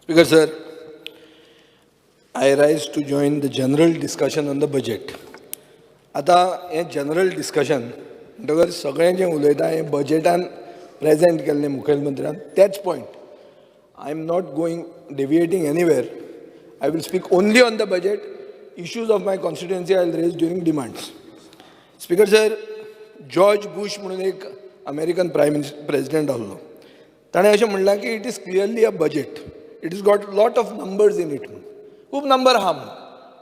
Speaker sir, I rise to join the general discussion on the budget. आतां हें general discussion म्हणटकर सगळें जें उलयता हें बजेटान प्रेजेंट केल्लें मुखेलमंत्र्यान तेच point. I am not going deviating anywhere. I will speak only on the budget. Issues of my constituency I will raise during demands. Speaker sir, George Bush म्हणून एक अमेरिकन प्रायम मिनिस्टर प्रेजिडेंट आहलो. ताणें अशें म्हणलां की it is clearly a budget, it is got lot of numbers in it म्हणून. खूब number आहा म्हणून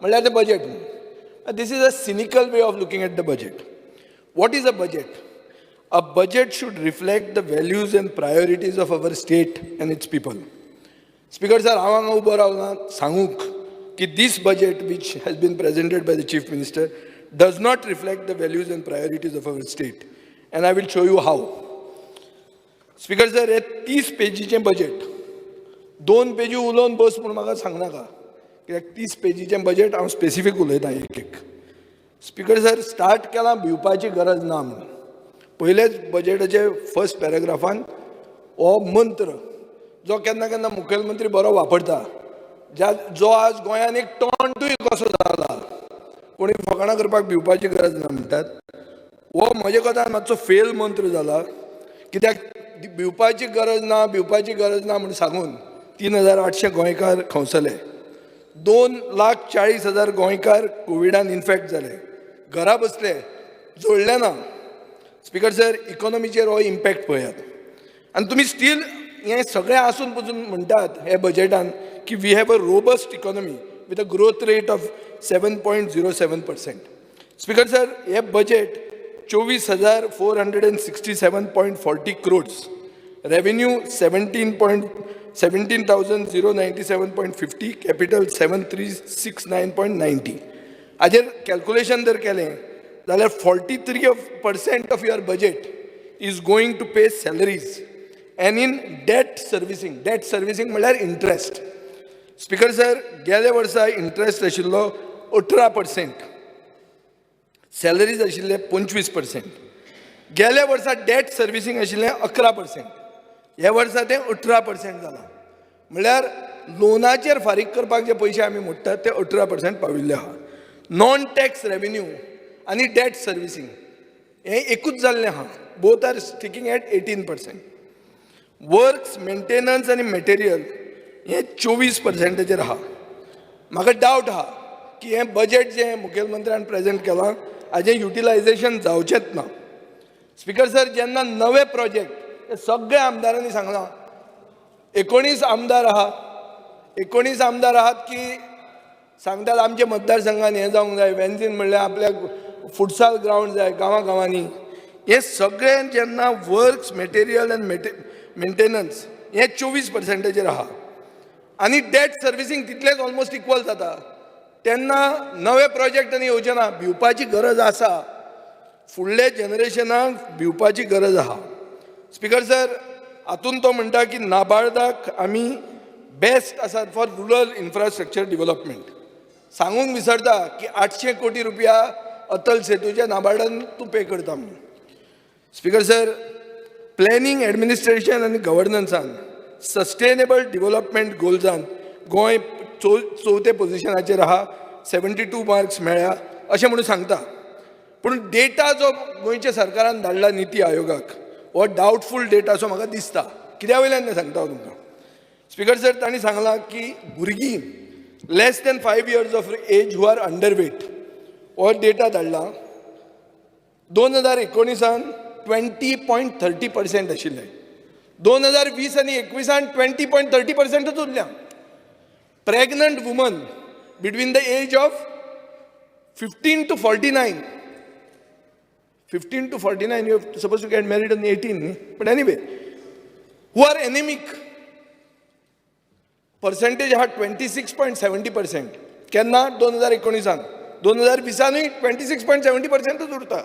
म्हणल्यार तें बजेट म्हणून. This is a cynical way of looking at the budget. What is a budget? A budget should reflect the values and priorities of our state and its people. Speaker sir, हांव हांगा उबो रावला सांगूंक की this budget which has been presented by the Chief Minister does not reflect the values and priorities of our state, and I will show you how. Speaker sir, हे 30 पेजीचें budget, दोन पेजी उलोवन बस म्हूण म्हाका सांगनाका, कित्याक 30 पेजीचें बजेट, हांव स्पेसिफीक उलयतां एक एक. स्पीकर सर, स्टार्ट केलां भिवपाची गरज ना म्हणून. पयलेच बजेटाचे फर्स्ट पॅराग्राफान हो मंत्र जो केन्ना केन्ना मुखेलमंत्री बरो वापरता, ज्या जो आज गोंयान एक टॉन्टूय कसो जाला, कोणी फकाणां करपाक भिवपाची गरज ना म्हणटात, हो म्हजे कोतान मातसो फेल मंत्र जाला. कित्याक भिवपाची गरज ना, भिवपाची गरज ना म्हूण सांगून 3800 गोंयकार खंवसले, 2,40,000 गोंयकार कोविडान इन्फेक्ट जाले, घरा बसले, जोडले ना. स्पीकर सर, इकॉनॉमीचेर हो इम्पॅक्ट पळयात आनी तुमी स्टील हें सगळें आसून पसून म्हणटात हे बजेटान की we have a robust economy with a growth rate of 7.07%. Speaker sir, हे बजेट 24,467.40 crores, revenue 17,097.50, capital 7369.90. हाजेर कॅल्कुलेशन जर केलें जाल्यार 43 of percent of your budget is going to pay salaries and in debt servicing. Debt servicing म्हणल्यार interest. Speaker sir, गेल्या वर्सा interest आशिल्लो 18%, salaries आशिल्ले 25%. गेल्या वर्सा डेट सर्विसींग आशिल्लें 11%, ह्या वर्सा तें 18% जालां. म्हणल्यार लोनाचेर फारीक करपाक जे पयशे आमी मोडटात ते 18% पाविल्ले आहा. नॉन टॅक्स रेवेन्यू आनी डेट सर्विसींग हें एकूच जाल्लें आहा, both are sticking at 18%. Works, maintenance आनी मटेरियल हें 24 पर्संटाचेर आहा. म्हाका डावट आहा की हें बजेट जें मुखेलमंत्र्यान प्रेजेंट केलां हाजें युटिलायझेशन जावचेंच ना. स्पीकर सर, जेन्ना नवे प्रोजेक्ट हे सगळ्या आमदारांनी सांगलां, 19 आमदार आहा, 19 आमदार आहात की सांगतात आमच्या मतदारसंघान हें जावंक जाय, वेन्झीन म्हणल्यार आपल्याक फुटसाल ग्रावंड जाय गांवां गांवांनी. हें सगळें जेन्ना वर्क्स, मटेरियल आनी मेंटेनन्स हें 24 पर्संटाचेर आहा आनी डेट सर्विसींग तितलेंच ऑलमोस्ट इक्वल जाता, तेन्ना नवे प्रोजेक्ट आनी येवचे ना. भिवपाची गरज आसा, फुडल्या जनरेशनाक भिवपाची गरज आहा. स्पीकर सर, हातून तो म्हणटा की नाबार्डाक आमी बेस्ट आसात फॉर रुरल इन्फ्रास्ट्रक्चर डेव्हलपमेंट. सांगूंक विसरता की 800 कोटी रुपया अटल सेतूच्या नाबार्डान तूं पे करता म्हणून. स्पीकर सर, प्लॅनिंग, एडमिनिस्ट्रेशन आनी गव्हर्नन्सान सस्टेनेबल डेव्हलपमेंट गोल्सान गोंय चवथे पोझिशनाचेर आहा, 72 मार्क्स मेळ्ळ्या अशें म्हणून सांगता. पूण डेटा जो गोंयच्या सरकारान धाडला निती आयोगाक हो डावटफूल डेटा असो म्हाका दिसता. कित्या वयल्यान तें सांगता हांव तुमकां. स्पीकर सर, तांणी सांगलां की भुरगीं less than 5 years of age who are underweight, हो डेटा धाडला. 2019आन 20.30% आशिल्ले, 2020 आनी 21आन 20.30 पर्संटूच उरल्या. Pregnant woman between the age of 15 to 49, 15 to 49, you suppose to get married on 18 न्ही, but anyway, who are anemic, percentage आहा 26.70%. केन्ना? 2019आन. 2020आनूय 26.70 पर्संटूच उरता.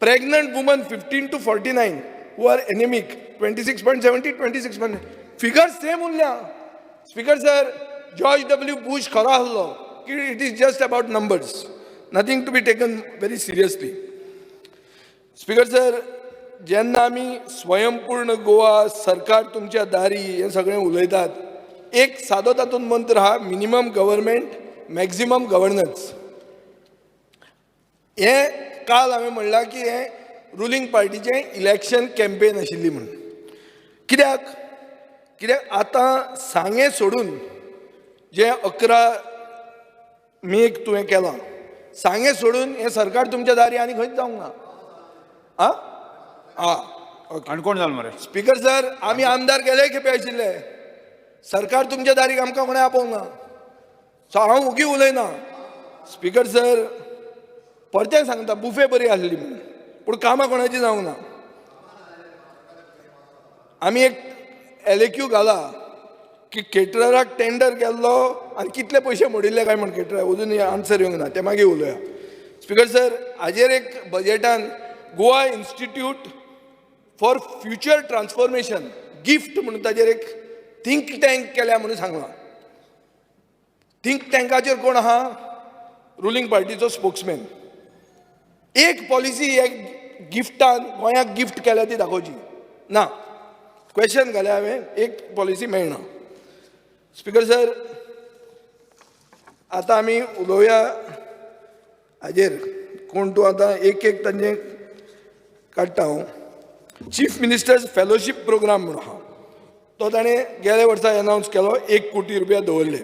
Pregnant woman 15 to 49 who are anemic, 26.70, 26 point, figure same उरल्या. Speaker sir, George W Bush खरो आसलो की it is just about numbers, nothing to be taken very seriously. Speaker sir, जेन्ना आमी स्वयंपूर्ण गोवा, सरकार तुमच्या दारी हें सगळें उलयतात, एक सादो तातूंत मंत्र आहा, मिनिमम गव्हर्मेंट मॅक्झिमम गव्हर्नन्स. हें काल हांवें म्हणलां की हें रुलींग पार्टीचें इलेक्शन कॅम्पेन आशिल्ली म्हणून. कित्याक? कित्याक आतां सांगें सोडून जें 11 मेक तुवें केलां, सांगें सोडून हें सरकार तुमच्या दारी आनी खंयच जावंक ना. आं आं, ओके. काणकोण जाल मरे. स्पीकर सर, आमी आमदार गेले खेपे आशिल्ले, सरकार तुमच्या दारीक आमकां कोणें आपोवंक ना. सो हांव उगी उलयना. स्पीकर सर, परतें सांगता, बुफे बरी आसली म्हणून, पूण कामां कोणाची जावंक ना. आमी एक एलएक्यू घाला की केटरराक टेंडर केल्लो आनी कितले पयशे मोडिल्ले काय म्हण केटराक अजून आन्सर येवंक ना. ते मागीर उलोवया. स्पीकर सर, हाजेर एक बजेटान Goa Institute for Future Transformation, GIFT म्हणून ताजेर एक थिंक टँक केल्या म्हणून सांगलां. थिंक टँकाचेर कोण आहा? रुलींग पार्टीचो स्पोक्समॅन. एक पॉलिसी हे गिफ्टान गोंयाक गिफ्ट केल्या ती दाखोवची ना. क्वेश्चन घालें हांवें, एक पॉलिसी मेळना. स्पीकर सर, आतां आमी उलोवया हाजेर. कोण तूं आतां एक एक तांचे काडटा हांव. चीफ मिनिस्टर्स फेलोशीप प्रोग्राम म्हणून आहा, तो ताणें गेल्या वर्सा एनावन्स केलो. 1 कोटी रुपया दवरले.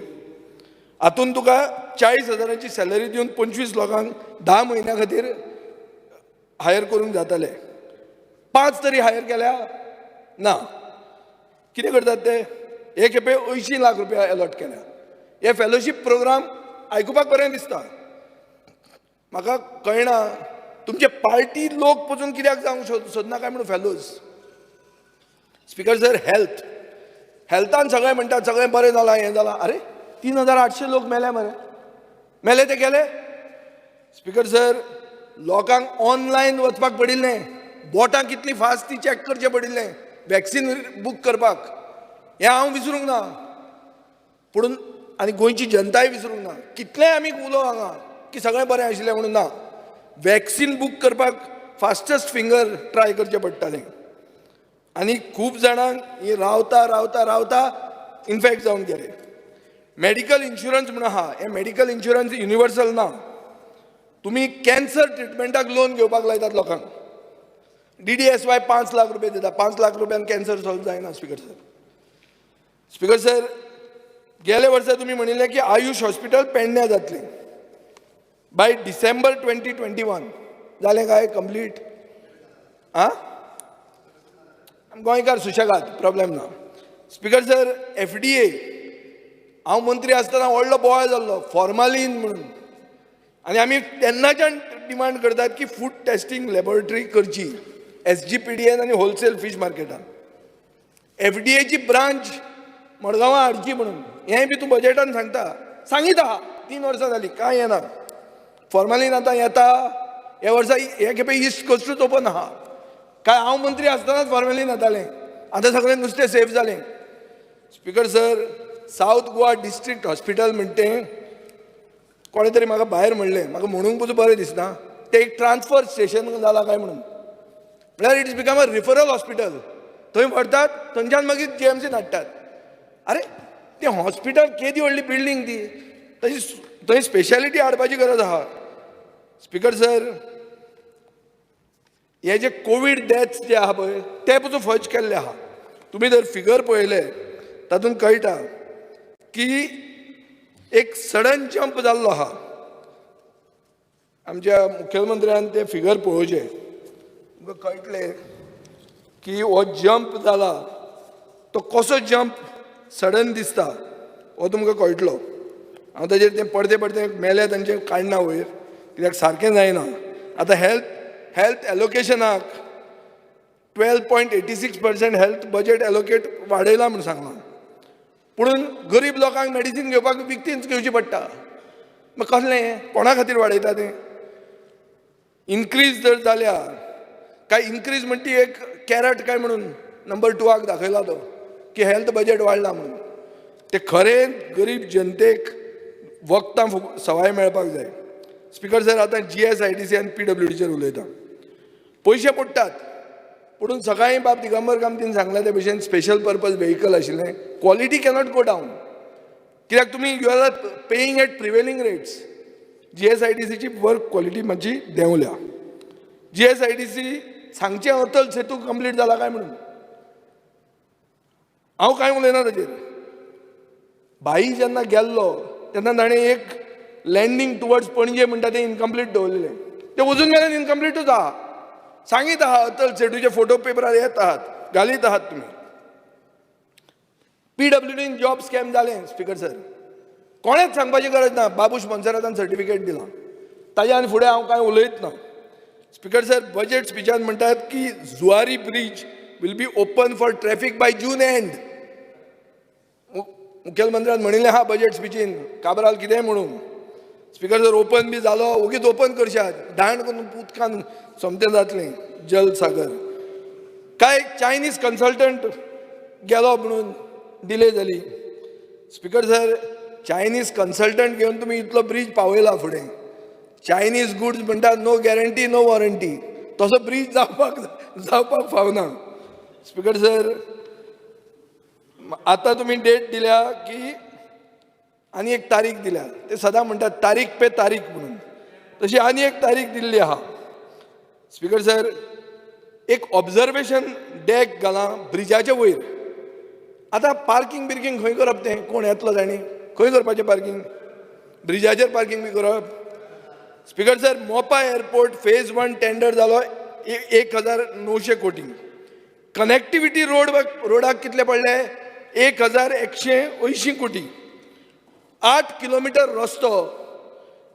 हातून तुका 40 हजारांची सॅलरी दिवन 25 लोकांक 10 म्हयन्या खातीर हायर करूंक जाताले. पांच तरी हायर केल्या ना. कितें करतात ते? हे खेपे 80 लाख रुपया एलॉट केल्या. हे फेलोशीप प्रोग्राम आयकुपाक बरें दिसता. म्हाका कळना, तुमचे पार्टी लोक पसून कित्याक जावंक सोदना काय म्हणून फेलोज. स्पीकर सर, हेल्थ, हेल्थान सगळे म्हणटात सगळें बरें जालां, हें जालां. अरे, 3800 लोक मेले मरे. मेले ते गेले. स्पीकर सर, लोकांक ऑनलायन वचपाक पडिल्लें, बोटां कितलीं फास्ट ती चॅक करचें पडिल्लें वॅक्सिन बूक करपाक. हें हांव विसरूंक ना पुणून आनी गोंयची जनताय विसरूंक ना. कितलेंय आमी उलोवं हांगा की सगळें बरें आशिल्लें म्हणून, ना. वॅक्सिन बूक करपाक फास्टस्ट फिंगर ट्राय करचें पडटालें आनी खूब जाणांक ही रावता रावता रावता इन्फेक्ट जावन गेले. मेडिकल इन्शुरन्स म्हणून आहा. हें मेडिकल इन्शुरन्स युनिवर्सल ना. तुमी कॅन्सर ट्रिटमेंटाक लोन घेवपाक लायतात लोकांक. डीडीएसवाय 5 लाख रुपया दिता. 5 लाख रुपयान कॅन्सर सॉल्व जायना, स्पीकर सर. स्पीकर सर, गेल्या वर्सा तुमी म्हणिल्लें की आयुश हॉस्पिटल पेडण्या जातलें बाय डिसेंबर 2021. जालें काय कंप्लीट? आं, गोंयकार सुशेगाद, प्रॉब्लेम ना. स्पीकर सर, एफडीए, हांव मंत्री आसतना व्हडलो बोवाळ जाल्लो फॉर्मालीन म्हणून आनी आमी तेन्नाच्यान डिमांड करतात की फूड टेस्टींग लॅबोरेटरी करची एसजीपीडीएन आनी होलसेल फीश मार्केटान, एफडीएची ब्रांच मडगांवां हाडची म्हणून. हेंय बी तूं बजेटान सांगता, सांगीत आहा. 3 वर्सां जालीं, कांय येना. फॉर्मालीन आतां येता हे वर्सा. हे खेपे इस्ट कोस्टूच ओपन आहा काय? हांव मंत्री आसतनाच फॉर्मेलीन येतालें. आतां सगळें नुस्तें सेफ जालें. Speaker sir, south Goa district hospital म्हणटा तें कोणें तरी म्हाका भायर म्हणलें, म्हाका म्हणूंक पसून बरें दिसना, तें एक ट्रान्सफर स्टेशन जालां काय म्हणून. म्हळ्यार it's become a referral hospital. थंय व्हरतात, थंयच्यान मागीर जीएमसीन हाडटात. अरे, तें हॉस्पिटल केदी व्हडली बिल्डींग ती, तशी थंय स्पेशालिटी हाडपाची गरज आहा. स्पीकर सर, हे जे कोवीड डेथ्स जे आहा पळय, ते पसून फज केल्ले आहा. तुमी जर फिगर पळयले, तातूंत कळटा की एक सडन जंप जाल्लो आहा. आमच्या मुखेलमंत्र्यान ते फिगर पळोवचें, तुमकां कळटलें की हो जंप जाला तो कसो जंप सडन दिसता हो तुमकां कळटलो. हांव ताजेर तें परतें परतें मेले तांचें काडना वयर, कित्याक सारकें जायना. आतां हेल्थ एलोकेशनाक 12.86% health budget allocate वाडयलां म्हूण सांगलां, पुणून गरीब लोकांक मेडिसीन घेवपाक विकतीच घेवची पडटा. मागीर कसलें, कोणा खातीर वाडयता तें? इन्क्रीज जर जाल्या काय इन्क्रीज म्हणटी ती एक कॅरट काय म्हणून नंबर टूआक दाखयला तो की हेल्थ बजेट वाडला म्हणून. ते खरें गरीब जनतेक वखदां सवाय मेळपाक जाय. स्पीकर सर, आतां जीएसआयडीसी आनी पीडब्ल्यूडीचेर उलयता. पयशे पडटात. पूण सकाळीं बाब दिगंबर कामतीन सांगलें ते भशेन स्पेशल पर्पज व्हेकल आशिल्लें. Quality cannot go down, कित्याक तुमी you are paying at prevailing rates. जीएसआयडीसीची work quality मातशी देंवल्या. जीएसआयडीसी सांगचें अटल सेतू कंप्लीट जाला काय म्हणून हांव कांय उलयना ताचेर. भाई जेन्ना गेल्लो तेन्ना ताणें एक लँडींग टुवर्ड्स पणजे म्हणटा तें इनकम्प्लीट दवरलेलें. तें अजून मेरेन इनकम्प्लिटूच आहा. सांगीत आहा, अटल सेतूचे फोटो पेपरार येत आहात, घालीत आहात तुमी. पीडब्ल्यूडीन जॉब स्कॅम जालें. स्पिकर सर, कोणेच सांगपाची गरज ना. बाबूश मोन्सेरातान सर्टिफिकेट दिलां. ताज्या आनी फुडें हांव कांय उलयत ना. स्पिकर सर, बजेट स्पिचान म्हणटात की Zuari Bridge will be open for traffic by June end. मुखेलमंत्र्यान म्हणिल्लें आहा बजेट स्पिचीन, काबराल कितेंय म्हणून. स्पिकर सर, ओपन बी जालो, ओगीच ओपन करशात, दांड करून उदकान सोमतें जातलें जलसागर. काय चायनीज कन्सल्टंट गेलो म्हणून डिले जाली. स्पिकर सर, चायनीज कन्सल्टंट घेवन तुमी इतलो ब्रीज पावयला फुडें. चायनीज गुड्स म्हणटा, नो गॅरंटी, नो वॉरंटी. तसो ब्रीज जावपाक फावना. स्पिकर सर, आतां तुमी डेट दिल्या की आनी एक तारीख दिल्या. ते सदां म्हणटात तारीख पे तारीख म्हणून, तशी आनी एक तारीख दिल्ली आहा. स्पिकर सर, एक ऑब्जर्वेशन डेक घालां ब्रिजाच्या वयर. आतां पार्किंग बिर्किंग खंय करप तें? कोण येतलो ताणी खंय करपाचें पार्किंग? ब्रिजाचेर पार्किंग बी करप? Speaker sir, Mopa airport phase one tender जालो 1900 कोटी. कनेक्टिविटी रोड, रोडाक कितले पडले? 1180 कोटी. 8 किलोमिटर रस्तो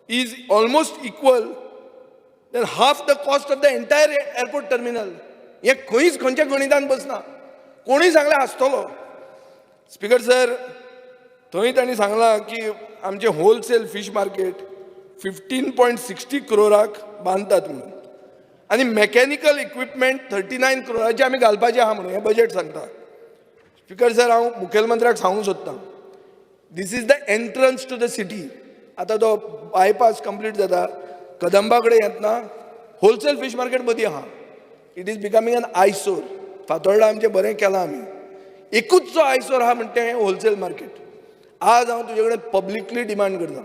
is almost equal than half the cost of the entire airport terminal. हें खंयच खंयच्या गणितान बसना. कोणूय सांगल्यार हांसतलो. स्पिकर सर, थंय तांणी सांगलां की आमचें wholesale fish market 15.60 क्रोराक बांदतात म्हणून आनी मेकॅनिकल इक्विपमेंट 39 क्रोराचे आमी घालपाचे आहा म्हणून हें बजेट सांगता. स्पिकर सर, हांव मुखेलमंत्र्याक सांगूंक सोदतां, this is the entrance to the city. आतां तो बायपास कंप्लीट जाता, कदंबा कडेन येतना होलसेल फीश मार्केट मदीं आहा. It is becoming an eyesore. Fatorda आमचें बरें केलां आमी, एकूच जो आयसोर आहा म्हणटा तें होलसेल मार्केट. आज हांव तुजे कडेन पब्लिकली डिमांड करता,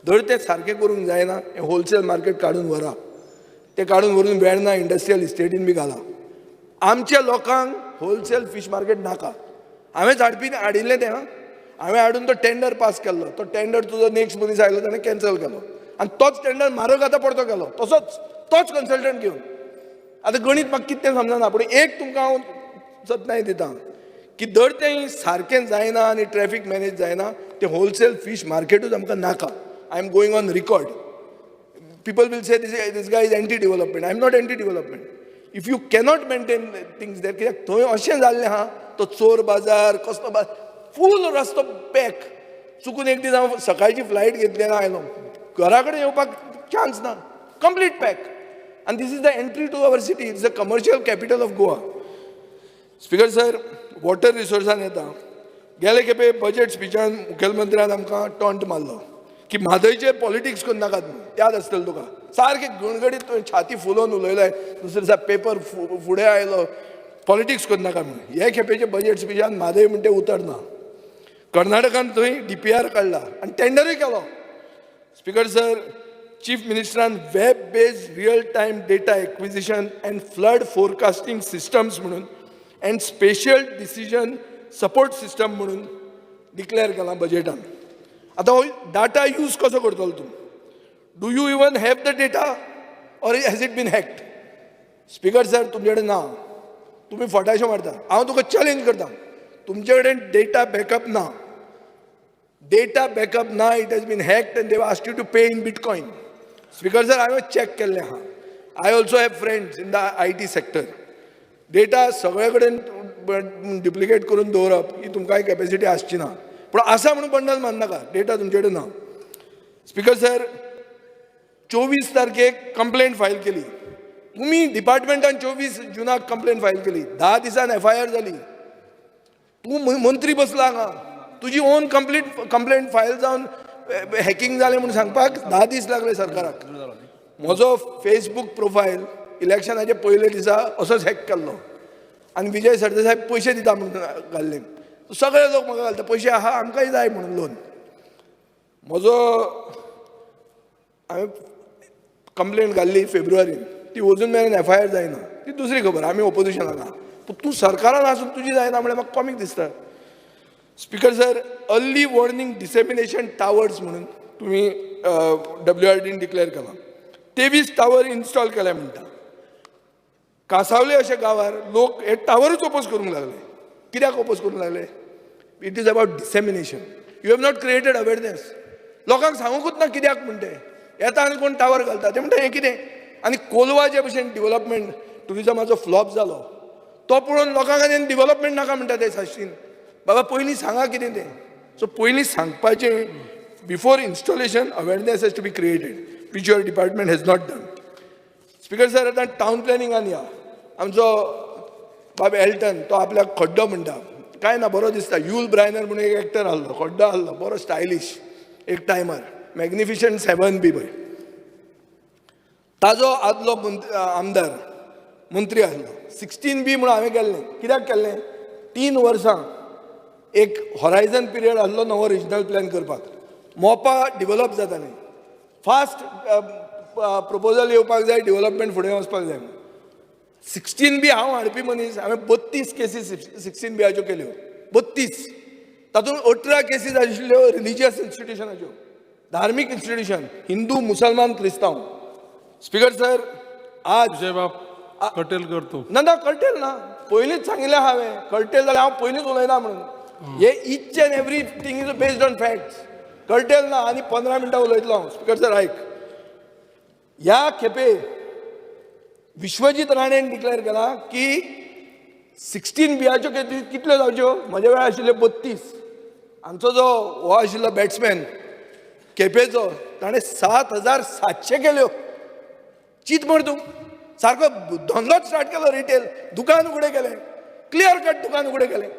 धर तें सारकें करूंक जायना, हें होलसेल मार्केट काडून व्हरा. तें काडून व्हरून वेर्ना इंडस्ट्रियल इस्टेटीन बी घाला. आमच्या लोकांक होलसेल फीश मार्केट नाका. हांवें हाडपी हाडिल्लें तें. हां, हांवें हाडून तो टेंडर पास केल्लो. तो टेंडर तुजो नेक्स्ट मनीस आयलो, ताणें कॅन्सल केलो आनी तोच टेंडर म्हारग आतां परतो केलो, तसोच तोच कन्सल्टंट घेवन. आतां गणीत म्हाका कितें तें समजना, पूण एक तुमकां हांव जतनाय दितां की जर तें सारकें जायना आनी ट्रॅफीक मॅनेज जायना, तें होलसेल फीश मार्केटूच आमकां नाका. I am going on record. People will say this guy is anti-development. I am not anti-development. If you cannot maintain things there, कित्याक थंय अशें जाल्लें आहा, तो चोर बाजार कसलो बाजार, फूल रस्तो पॅक. चुकून एक दीस हांव सकाळची फ्लायट घेतली आनी आयलो, घरा कडेन येवपाक चान्स ना, कंप्लीट पॅक. आनी this is the entry to our city. It's the commercial capital of Goa. Speaker sir, water रिसोर्सान येता. गेले खेपे बजेट स्पिचान मुखेलमंत्र्यान आमकां टॉन्ट मारलो की म्हादयचेर पॉलिटिक्स करून नाकात म्हणून. याद आसतलें तुका, सारकें गणगणीत तुवें छाती फुलोवन उलयलें. दुसरे दिसा पेपर फुडें आयलो, पॉलिटिक्स करून नाका म्हणून. हे खेपेचे बजेट स्पिचान म्हादय म्हणटे उतर ना. कर्नाटकान थंय डीपीआर काडला आनी टेंडरूय केलो. स्पिकर सर, चीफ मिनिस्टरान web based real time data acquisition and flood forecasting systems म्हणून and special decision support system म्हणून डिक्लेअर केलां बजेटान. आतां हो डाटा यूज कसो करतलो तूं? Do you even have the data or has it been hacked? Speaker sir, तुमचे कडेन ना. तुमी फटाशे मारता. हांव तुका चॅलेंज करता, तुमचे कडेन डेटा बॅकअप ना. डेटा बॅकअप ना. It has been hacked and they ask you to pay in bitcoin. Speaker sir, हांवें चॅक केल्लें आहा. I also have friends in the IT sector. Data सगळे कडेन डुप्लिकेट करून दवरप ही तुमकांय कॅपेसिटी आसची ना, पूण आसा म्हणून बंडल मारनाका. डेटा तुमचे कडेन ना. स्पिकर सर, 24 तारखेक कंप्लेंट फायल केली तुमी डिपार्टमेंटान. 24 जुनाक कंप्लेंट फायल केली, 10 दिसान एफआयआर जाली. तूं मंत्री बसला हांगा, तुजी ओन कंप्लीट कंप्लेंट फायल जावन हॅकिंग जालें म्हणून सांगपाक 10 दीस लागले सरकाराक. म्हजो फेसबूक प्रोफायल इलेक्शनाचे पयले दिसा असोच हॅक केल्लो. आनी विजय सरदेसाय पयशे दिता म्हणून घाल्ले. सगळे लोक म्हाका घालता पयशे आहा, आमकांय जाय म्हणून लोन. म्हजो हांवें कंप्लेन घाल्ली फेब्रुवारीन, ती अजून मेरेन एफआयआर जायना. ती दुसरी खबर, आमी ओपोजिशनाक आहा. पूण तूं सरकारान आसून तुजी जायना म्हळ्यार म्हाका कॉमीक दिसता. Speaker sir, early warning dissemination towers म्हणून तुमी डब्ल्यू आर डीन डिक्लेअर केला. 23 टावर इन्स्टॉल केले म्हणटा. कासावले अशा गांवार लोक हे टावरूच ओपोज करूंक लागले. कित्याक ओपोज करूंक लागले? It is about dissemination. You have not created awareness. लोकांक सांगूंकूच ना कित्याक म्हण. ते येता आनी कोण टावर घालता, ते म्हणटा हें कितें? आनी कोलवा जे भशेन डिवलपमेंट टुरिजमाचो फ्लॉप जालो, तो पळोवन लोकांक आनी डिवलपमेंट नाका म्हणटा ते साश्टीन. बाबा, पयलीं सांगा कितें तें. सो पयलीं सांगपाचें, before installation awareness has to be created, which your department has not done. Speaker sir, आतां टावन प्लॅनिंगान या. आमचो बाब एल्टन, तो आपल्याक खड्डो म्हणटा. कांय ना, बरो दिसता. युल ब्रायनर म्हणून एक एक्टर आहलो, खड्डो आहलो, बरो स्टायलीश. एक टायमार मॅग्निफिशंट सेवन बी पळय, ताजो आदलो आमदार मंत्री आहलो. 16 बी म्हणून हांवें केल्लें. कित्याक केल्लें? 3 वर्सां एक हॉरायझन पिरियड आहलो नवो रिजनल प्लॅन करपाक. मोपा डिवलप जातालें, फास्ट प्रपोजल येवपाक जाय, डिवलपमेंट फुडें वचपाक जाय. 16 बी हांव हाडपी मनीस. हांवें 32 केसीस 16 बीयाच्यो केल्यो, 32. तातूंत 18 केसीस आशिल्ल्यो रिलिजियस इन्स्टिट्युशनाच्यो, धार्मीक इन्स्टिट्युशन, हिंदू, मुसलमान, क्रिस्तांव. स्पीकर सर, आज विजयबाब, कटेल कर तूं. ना ना, कळटेल ना. पयलींच सांगिल्लें हांवें, कळटेल जाल्यार हांव पयलींच उलयना म्हणून. हे each and every thing is based on facts. कळटेल ना आनी 15 मिनटां उलयतलो हांव. स्पीकर सर, आयक, ह्या खेपे विश्वजीत राणेन डिक्लेअर केला की 16 बियाच्यो कितल्यो जावच्यो? म्हज्या वेळार आशिल्ल्यो 32. आमचो जो हो आशिल्लो बॅट्समॅन केपेचो, ताणें 7700 केल्यो. चीत मर तूं, सारको धंदोच स्टार्ट केलो. रिटेल दुकान उगडे केलें, क्लियर कट दुकान उगडे केलें.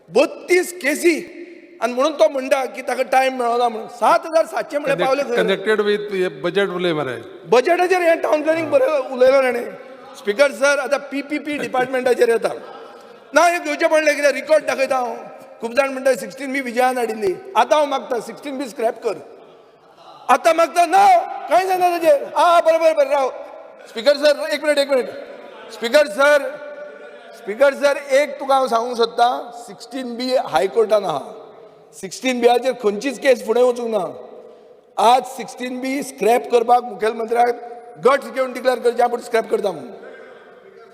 32 केसी आनी म्हणून तो म्हणटा की ताका टायम मेळना म्हणून. 7700 म्हळ्यार पावले खंय? कनेक्टेड विथ बजेट उलय मरे. बजेटाचेर हें टावन प्लॅनिंग बरें उलयलो ताणें. स्पीकर सर, आतां पीपीपी डिपार्टमेंटाचेर येता. ना, हें घेवचें पडलें कित्याक रिकॉर्ड दाखयता हांव. खूब जाण म्हणटा 16 बी विजयान हाडिल्ली. आतां हांव मागता, 16 बी स्क्रॅप कर. आतां मागता. ना, कांय जायना ताजेर. आं, बरें बरें बरें, राव. स्पीकर सर, एक मिनट, एक minute. Speaker sir, speaker sir, एक तुका हांव सांगूंक सोदतां. 16 बी हायकोर्टान आहा. 16 बियाचेर खंयचीच केस फुडें वचूंक ना. आज 16 बी स्क्रॅप करपाक मुखेलमंत्र्याक गट्स घेवन डिक्लेअर करचें, आपूण स्क्रॅप करता म्हणून.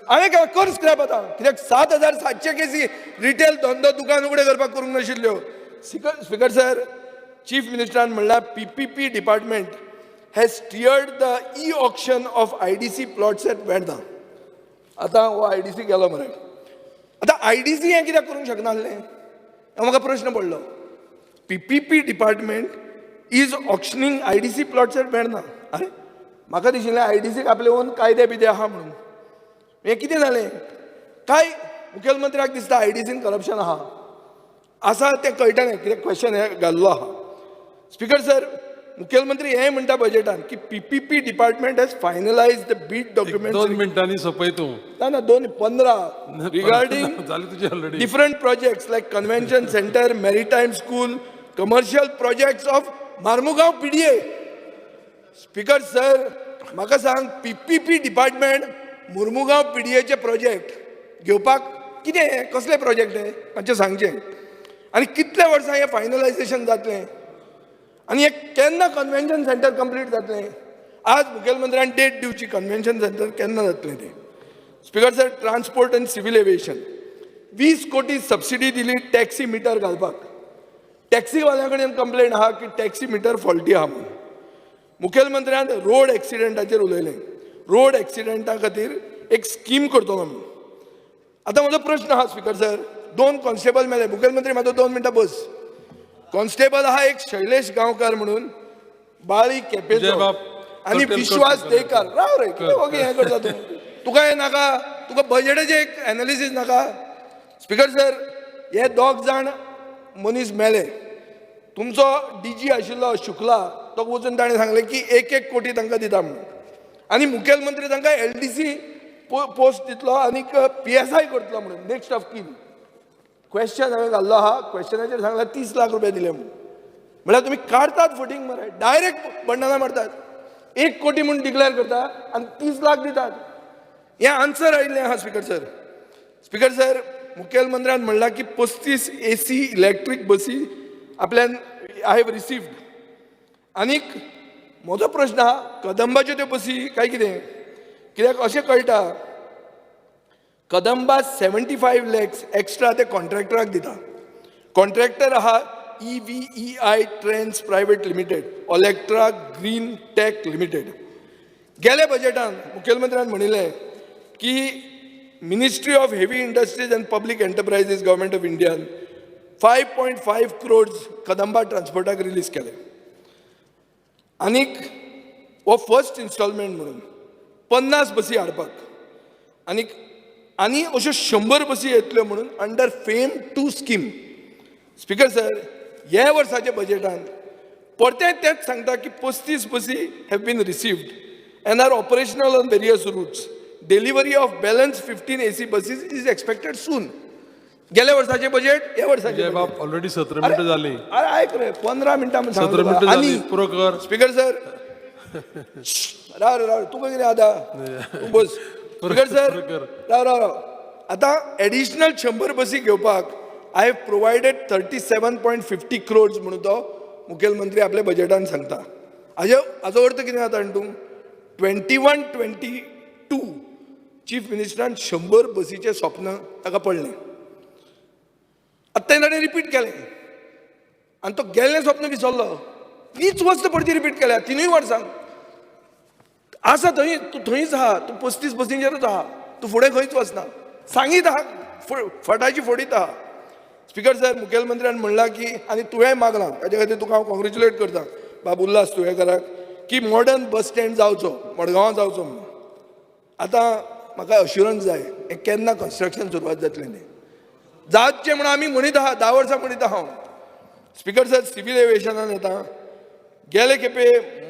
हांवें काय कर स्क्रॅप आतां, कित्याक 7700 केसी रिटेल धंदो दुकान उगडे करपाक करूंक नाशिल्ल्यो. स्पीकर सर, चीफ मिनिस्टरान म्हणल्यार PPP department has steered the e auction of IDC plots at Verna. आतां हो आयडीसी गेलो मरे. आतां आयडीसी हें कित्याक करूंक शकनासलें, हें म्हाका प्रश्न पडलो. PPP department is auctioning IDC plots at Verna. अरे, म्हाका दिशिल्लें आयडीसीक आपले ओन कायदे बिदे आहा म्हणून. हें कितें जालें काय? मुखेलमंत्र्याक दिसता आयडीसीन करप्शन आहा. आसा तें कळटा न्ही, कित्याक क्वेश्चन हें घाल्लो आहा. स्पीकर सर, मुखेलमंत्री हें म्हणटा बजेटान की PPP department has finalize the bid document. 2 मिनटांनी सोंपय तूं. ना ना, 2:15. रिगार्डिंग जाली तुजी already. Different projects like convention center, maritime school, commercial projects of Marmugao PDA. Speaker sir, म्हाका सांग, पीपीपी डिपार्टमेंट मुर्मुगांव पीडीएचे प्रोजेक्ट घेवपाक कितें हें? कसले प्रोजेक्ट हे, मातशें सांगचें. आनी कितले वर्सां हें फायनलायझेशन जातलें आनी हें केन्ना कन्व्हेन्शन सेंटर कंप्लीट जातलें? आज मुखेलमंत्र्यान डेट दिवची, कन्व्हेन्शन सेंटर केन्ना जातलें तें. Speaker sir, transport and civil aviation, 20 कोटी सबसिडी दिली टॅक्सी मिटर घालपाक. टॅक्सीवाल्या कडेन कंप्लेन आहा की टॅक्सी मिटर फॉल्टी आहा म्हणून. मुखेलमंत्र्यान रोड एक्सिडेंटाचेर उलयलें, रोड एक्सिडेंटा खातीर एक स्कीम करतलो म्हणून. आतां म्हजो प्रश्न आहा स्पीकर सर, दोन कॉन्स्टेबल मेले. मुखेलमंत्री, म्हाजो 2 मिनटां बस. कॉन्स्टेबल आहा एक शैलेश गांवकार म्हणून, बाळी केपेचो विजयबाब, आनी कर्टेल विश्वास कर. देकार. राव रे, कितें वगी हें करता तूं? तुका हें नाका? तुका बजेटाचें एक एनालिसीस नाका? स्पीकर सर, हे दोग जाण मनीस मेले. तुमचो डीजी आशिल्लो शुक्ला, तो वचून ताणें सांगलें की एक एक कोटी तांकां दिता म्हणून आनी मुखेलमंत्री तांकां एलडीसी पोस्ट दितलो आनीक पीएसआय करतलो म्हणून नेक्स्ट ऑफ कीन. क्वेश्चन हांवें घाल्लो आहा, क्वेश्चनाचेर सांगला 30 लाख रुपया दिले म्हणून. म्हळ्यार तुमी काडतात फटींग मरे, डायरेक्ट बंडलां मारतात. 1 कोटी म्हूण डिक्लेअर करता आनी 30 लाख दितात. हें आन्सर आयिल्लें आहा स्पीकर सर. स्पीकर सर, मुखेलमंत्र्यान म्हणलां की 35 एसी इलेक्ट्रीक बसी आपल्यान I have received. आनीक म्हजो प्रश्न आहा, कदंबाच्यो त्यो बसी काय कितें? कित्याक अशें कळटा, कदंबा 75 लॅक्स एक्स्ट्रा ते कॉन्ट्रॅक्टराक दिता. कॉन्ट्रॅक्टर आहा EVEI trains private limited, Olectra green take limited. गेल्या बजेटान मुखेलमंत्र्यान म्हणिल्लें की Ministry of Heavy Industries and Public Enterprises, Government of Indian 5.5 crores Kadamba ट्रान्सपोर्टाक release केले आनीक हो फर्स्ट इन्स्टॉलमेंट म्हणून 50 बसी हाडपाक आनीक आनी अश्यो 100 बसी येतल्यो म्हणून under FAME 2 scheme. Speaker sir, ह्या वर्साच्या बजेटान परतें तेंच सांगता की 35 बसी have been received and are operational on various routes. Delivery of balance 15 AC buses is expected soon. गेल्या वर्साचें बजेट, ह्या वर्साचें विजय budget. बाब, ऑलरेडी 17 मिनटां जाली. अरे आयक रे, 15 मिनटां म्हूण सांगता 17 तुका. मिनटां आनी जाली, पुरो कर. स्पीकर सर, राव रे, राव रे, तुका कितें आतां, तूं बस. स्पीकर सर, पुरो कर. राव राव राव. आतां एडिशनल 100 बसी घेवपाक I have provided 37.50 crores म्हणून तो मुखेलमंत्री आपल्या बजेटान सांगता. हाजो अर्थ कितें जाता जाणा तूं? 21-22 चीफ मिनिस्टरान 100 बसीचें स्वप्न ताका पडलें. आतां ताणें रिपीट केलें आनी तो गेल्लें स्वप्न विसरलो. तीच वस्त परती रिपीट केल्या तिनूय वर्सां. आसा थंय तूं, थंयच आहा तूं, 35 बसींचेरूच आहा तूं, फुडें खंयच वचना. सांगीत आहा, फटाची फोडीत आहा. स्पीकर सर, मुखेलमंत्र्यान म्हणलां की आनी तुवेंय मागलां, ताजे खातीर तुका हांव कॉंग्रेच्युलेट करता बाब उल्हास तुयेंकाराक, की मॉडर्न बस स्टँड जावचो, मडगांवां जावचो म्हणून. आतां म्हाका अश्युरन्स जाय, हें केन्ना कन्स्ट्रक्शन सुरवात जातलें तें? जावचें म्हणून आमी म्हणीत आहा, 10 वर्सां म्हणीत आहा हांव. स्पीकर सर, सिवील एविएशनान येता. गेले खेपे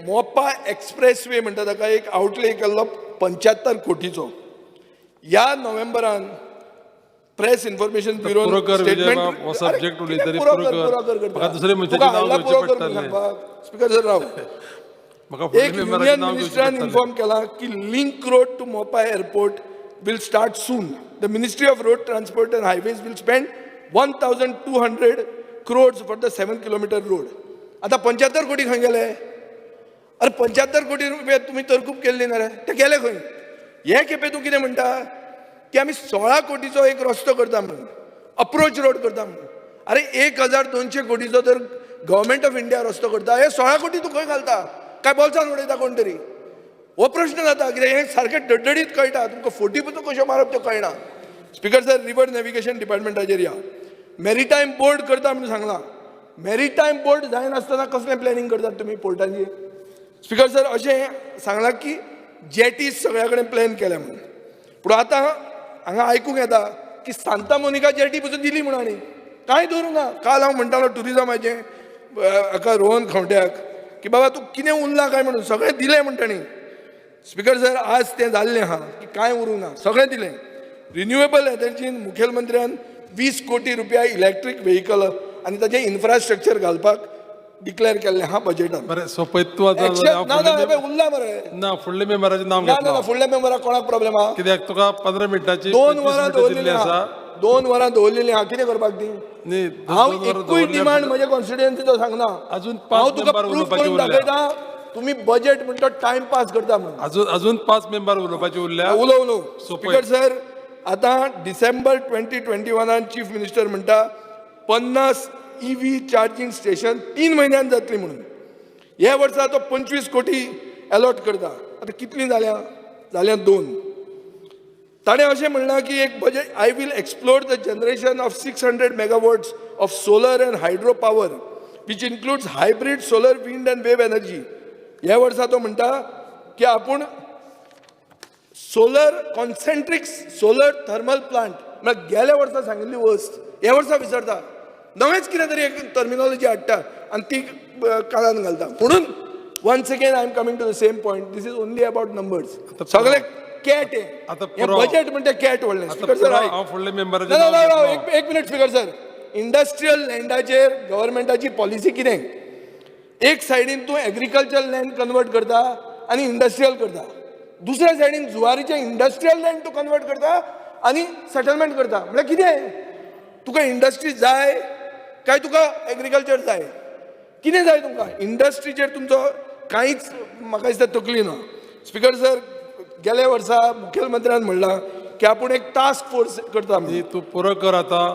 मोपा एक्सप्रेस वे म्हणटा ताका एक आउटले केल्लो 75 कोटीचो. ह्या नोव्हेंबरान प्रेस इन्फॉर्मेशन ब्युरो पुरो कर विजय बाब, हो subject उलयतरी पुरो कर. म्हाका दुसऱ्या मनशाचें नांव घेवचें पडटलें. स्पीकर सर, राव. म्हाका फुडल्या एक मेंबराचें युनियन नांव घेवचें मिनिस्टरान पडटलें. इन्फॉर्म केला की link road to Mopa airport will start soon. The Ministry of Road Transport and Highways will spend 1200 crores for the 7 kilometre road. आतां 75 कोटी खंय गेले? अरे, 75 कोटी रुपया तुमी तरकूब केल्ली ना रे, ते गेले खंय? हे खेपे तूं कितें म्हणटा की आमी 16 कोटीचो एक रस्तो करता म्हणून, अप्रोच रोड करता म्हणून. अरे, 1200 कोटीचो तर गव्हर्मेंट ऑफ इंडिया रस्तो करता, हे 16 कोटी तूं खंय घालता? काय बोल्सान उडयता कोण तरी? हो प्रश्न जाता. कित्याक हें सारकें डड्डडीत कळटा तुमकां, फोटी पसून कश्यो मारप त्यो कळना. स्पीकर सर, रिवर नॅविगेशन डिपार्टमेंटाचेर या. मेरीटायम बोर्ड करता म्हणून सांगलां. मेरीटायम बोर्ड जायनासतना कसलें प्लॅनिंग करतात तुमी पोर्टांची? स्पीकर सर, अशें सांगलां की जेटीज सगळ्या कडेन प्लॅन केल्या म्हणून, पूण आतां हांगा आयकूंक येता की सांता मोनिका जेटी पसून दिली म्हणून आनी कांय दवरूंक ना. काल हांव म्हणटालो टुरिजमाचें हाका रोहन खंवट्याक की बाबा, तूं कितें उरलां काय म्हणून, सगळें दिलें म्हण तांणी. स्पीकर सर, आज तें जाल्लें आहा की कांय उरूंक ना, सगळें दिलें. रिन्युएबल एनर्जीन मुखेलमंत्र्यान 20 कोटी रुपया इलेक्ट्रीक व्हेकल आनी ताचें इन्फ्रास्ट्रक्चर घालपाक डिक्लेअर केल्लें आहा बजेटान. बरें, सोंपयत तूं आतां. एक्शन हांव ना ना फुडल्या हे उरला मरे. ना, फुडल्या मेंबराचें नांव ना ना घेतलो. ना, फुडल्या मेंबराक कोणाक प्रॉब्लेम आहा? कित्याक तुका 15 मिनटाची 2 25 वरां मिनटां दिल्ली दवरलेली आसा. आहा, 2 वरां दवरलेली आहा, कितें करपाक ती? न्ही, हांव 2 वरां एकूय दवरल्यार डिमांड म्हजे कॉन्स्टिट्युएन्सीचो सांगना. अजून पांच हांव तुका मेंबर प्रूफ उलोवपाचे करून उरल्या. दाखयता, तुमी बजेट म्हणटा टायम पास करता म्हणून. अजून अजून पांच मेंबर उलोवपाचे उरल्या. उलो उलो. सोंपय. स्पीकर सर, आतां डिसेंबर 2021 चीफ मिनिस्टर म्हणटा 50 ईव्ही चार्जिंग स्टेशन 3 म्हयन्यान जातली म्हणून. ह्या वर्सा तो 25 कोटी अलॉट करता. आतां कितलीं जाल्या? जाल्या दोन. ताणें अशें म्हणलां की एक budget, I will explore the generation of 600 megawatts of solar and hydro power, which includes hybrid solar, wind and wave energy. ह्या वर्सा तो म्हणटा की आपूण solar concentric solar thermal plant, म्हळ्यार गेल्या वर्सा सांगिल्ली वस्त ह्या वर्सा विसरता, नवेंच कितें तरी एक टर्मिनॉलॉजी हाडटा आनी ती कानान घालता. म्हणून once again I am coming to the same point, this is only about numbers. सगळे कॅट हें. आतां हें पुरो. बजेट म्हणटा कॅट व्हडलें. आतां स्पीकर सर, पुरो, आयक. हांव फुडल्या मेंबराचें ना नांव ना ना घेतलो. एक मिनिट स्पीकर सर. इंडस्ट्रियल लँडाचेर गव्हर्मेंटाची पॉलिसी कितें? एक सायडीन तूं एग्रीकल्चर लँड कन्वर्ट करता आनी इंडस्ट्रियल करता, दुसऱ्या सायडीन जुवारीचें इंडस्ट्रियल लँड तूं कन्वर्ट करता आनी सेटलमेंट करता. म्हळ्यार कितें? तुका इंडस्ट्री जाय काय तुका एग्रीकल्चर जाय? कितें जाय तुमकां? इंडस्ट्रीचेर तुमचो कांयच म्हाका दिसता तकली ना. स्पीकर सर, गेल्या वर्सा मुखेलमंत्र्यान म्हणलां की आपूण एक टास्क फोर्स करता म्हणून ती तूं पुरो कर आतां.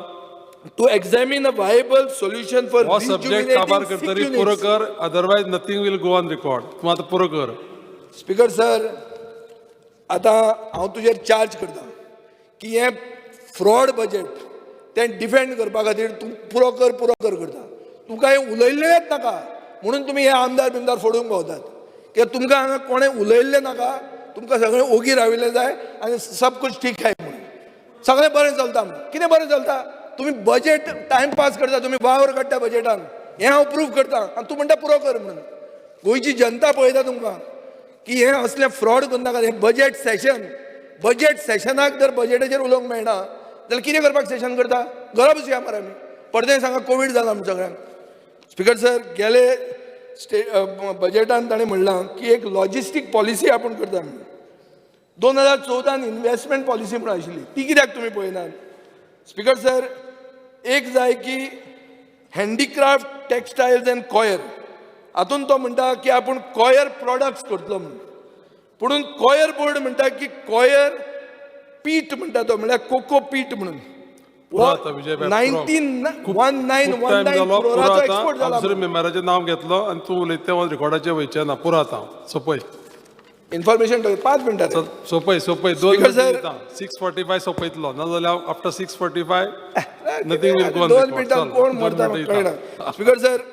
To examine a viable solution for हो सब्जेक्ट काबार करतरी पुरो कर, otherwise nothing will go on record. तूं आतां पुरो कर. स्पीकर सर, आतां हांव तुजेर चार्ज करता की हें फ्रॉड बजेट तें डिफेंड करपा खातीर तूं पुरो कर पुरो कर करता. तुका हें उलयल्लेंच नाका म्हणून तुमी हे आमदार बिमदार फोडूंक भोंवतात. कित्याक तुमकां हांगा कोणें उलयल्लें नाका, तुमकां सगळें ओगी राविल्लें जाय आनी सब कुछ ठीक हाय म्हणून सगळें बरें चलता म्हणून. कितें बरें चलता? तुमी बजेट टायमपास करता, तुमी वावर काडटा बजेटान, हें हांव प्रूव करता आनी तूं म्हणटा पुरो कर म्हणून. गोंयची जनता पळयता तुमकां की हें असलें फ्रॉड करनाका. हें बजेट सेशन, बजेट सेशनाक जर बजेटाचेर उलोवंक मेळना जाल्यार कितें करपाक सेशन करता? घरा बसया मरे आमी. परतें सांगा कोवीड जाला म्हूण सगळ्यांक. स्पीकर सर, गेले स्टे बजेटान ताणें म्हणलां की एक लॉजिस्टीक पॉलिसी आपूण करता म्हणून. 2014न इन्वेस्टमेंट पॉलिसी म्हणून आशिल्ली, ती कित्याक तुमी पळयनात? स्पीकर सर, एक जाय की हँडीक्राफ्ट, टेक्सटायल्स अँड कॉयर हातून तो म्हणटा की आपूण कॉयर प्रॉडक्ट्स करतलो म्हणून. पुणून कॉयर बोर्ड म्हणटा की कॉयर पीट म्हणटा तो, म्हणल्यार कोको पीट म्हणून. पुरो आतां विजय भाई, पुरो. नायन्टीन खूप वन नायन खूप वन टायम नायन जालो, पुरो क्रोराचो आतां. एक्सपोर्ट हांव जाला. दुसऱ्या मेंबराचें नांव घेतलो आनी तूं उलयता तें रिकॉर्डाचेर वयचें ना. पुरो आतां, सोंपय. इन्फॉर्मेशन 5 मिनटां. चल, सोंपय सोंपय. 2 Speaker मिनटां sir. दिता, 6:45 सोंपयतलो, नाजाल्यार after 6:45 nothing will go on 2 record. मिनटां चल, कोण 2 मरता मिनटां कळना. दिता. Speaker sir,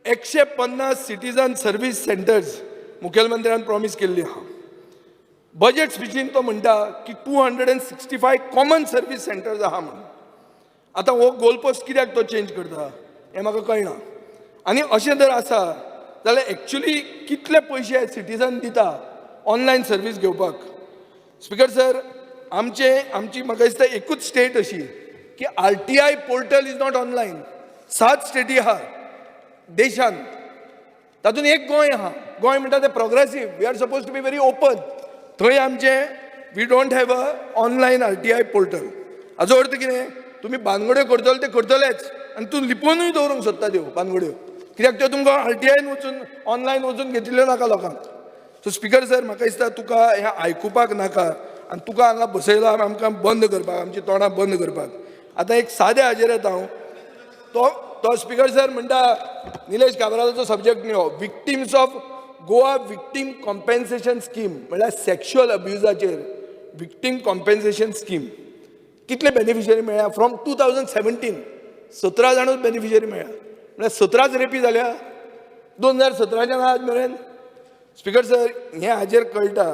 150 citizen service centres मुखेलमंत्र्यान प्रॉमीस केल्ली आहा. बजेट स्पिचीन तो म्हणटा की 265 common service centres आहा म्हणून. आतां हो गोलपोस्ट कित्याक तो चेंज करता हें म्हाका कळना. आनी अशें जर आसा जाल्यार एक्चुली कितले पयशे सिटीजन दिता ऑनलायन सर्वीस घेवपाक? स्पीकर सर, आमचे आमची म्हाका दिसता एकूच स्टेट अशी की RTI portal is not online. सात स्टेटी आहा देशान, तातूंत एक गोंय आहा. गोंय म्हणटा तें progressive, we are suppose to be very open. थंय आमचें we don't have a online RTI portal. हाजो अर्थ कितें? तुमी बानगड्यो करतले ते करतलेच आनी तूं लिपोवनूय दवरूंक सोदता त्यो बानगड्यो, कित्याक त्यो तुमकां आरटीआयन वचून ऑनलायन वचून घेतिल्ल्यो नाका लोकांक. सो स्पीकर सर, म्हाका दिसता तुका हें आयकुपाक नाका आनी तुका हांगा बसयला आमकां बंद करपाक, आमची तोंडां बंद करपाक. आतां एक सादें हाजेर येता हांव. तो तो स्पीकर सर म्हणटा निलेश काब्रालाचो सब्जेक्ट न्ही हो. Victims of Goa victim compensation scheme म्हणल्यार सेक्शुअल अब्युजाचेर विक्टीम कॉम्पेन्सेशन स्कीम कितले बेनिफिशरी मेळ्ळ्या फ्रॉम 2017? 17 जाणूच बेनिफिशरी मेळ्ळ्या. म्हणल्यार 17च रेपी जाल्या 2017च्यान आज मेरेन. स्पीकर सर, हें हाजेर कळटा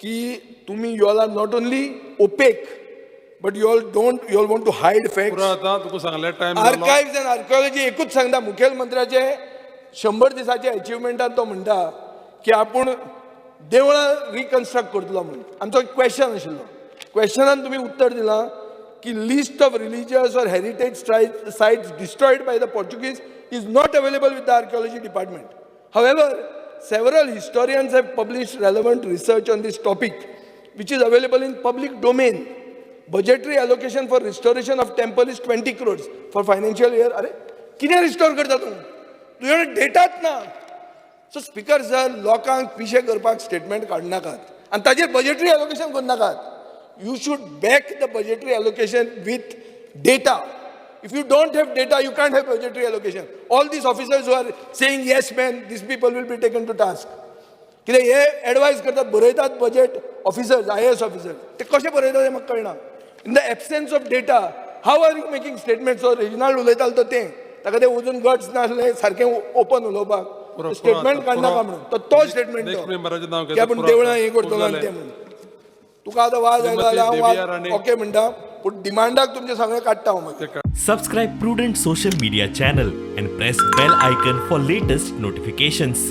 की तुमी you all are not only opaque, but you all don't you all want to hide facts. पुरो आतां, तुका सांगलें, टायम जालो. आर्कायव्स अँड आर्किओलॉजी एकूच सांगता, मुखेलमंत्र्याचे 100 दिसाचे अचिवमेंटान तो म्हणटा की आपूण देवळां रिकन्स्ट्रक्ट करतलो म्हणून. आमचो एक क्वेश्चन आशिल्लो, क्वेश्चनान तुमी उत्तर दिलां की list of religious or heritage sites destroyed by the Portuguese is not available with the archaeology department. However, several historians have published relevant research on this topic, which is available in public domain. Budgetary allocation for restoration of temple is 20 crores for financial year. अरे, कितें restore करता तूं? तुज्या डेटाच ना. So speaker sir, लोकांक पिशे करपाक statement काडनाकात आनी ताजेर बजेटरी एलोकेशन करनाकात. You should back the budgetary allocation with data. If you don't have data, you can't have budgetary allocation. All these officers who are saying yes man, these people will be taken to task. कित्याक हे advice करतात, बरयतात budget officers, IAS officer, ते कशे बरयतात हें म्हाका कळना. In the absence of data, how are you making statements? Reginald उलयतालो तो तें ताका तें अजून गट्स नासले सारकें ओपन उलोवपाक. पुरो, स्टेटमेंट पुरो. काडनाका म्हणून तो तो स्टेटमेंट नेक्स्ट मेंबराचें नांव की घेता, आपूण पुरो देवळां आतां. हें खूब करतलो आनी जालें. तें म्हणून. तुका आतां वाज आयलो श्रीमती जाल्यार हांव देविया वाज राणे. ओके म्हणटा, पूण डिमांडाक तुमचें सगळें काडटा हांव मागीर. Subscribe Prudent Social Media channel and press bell icon for latest notifications.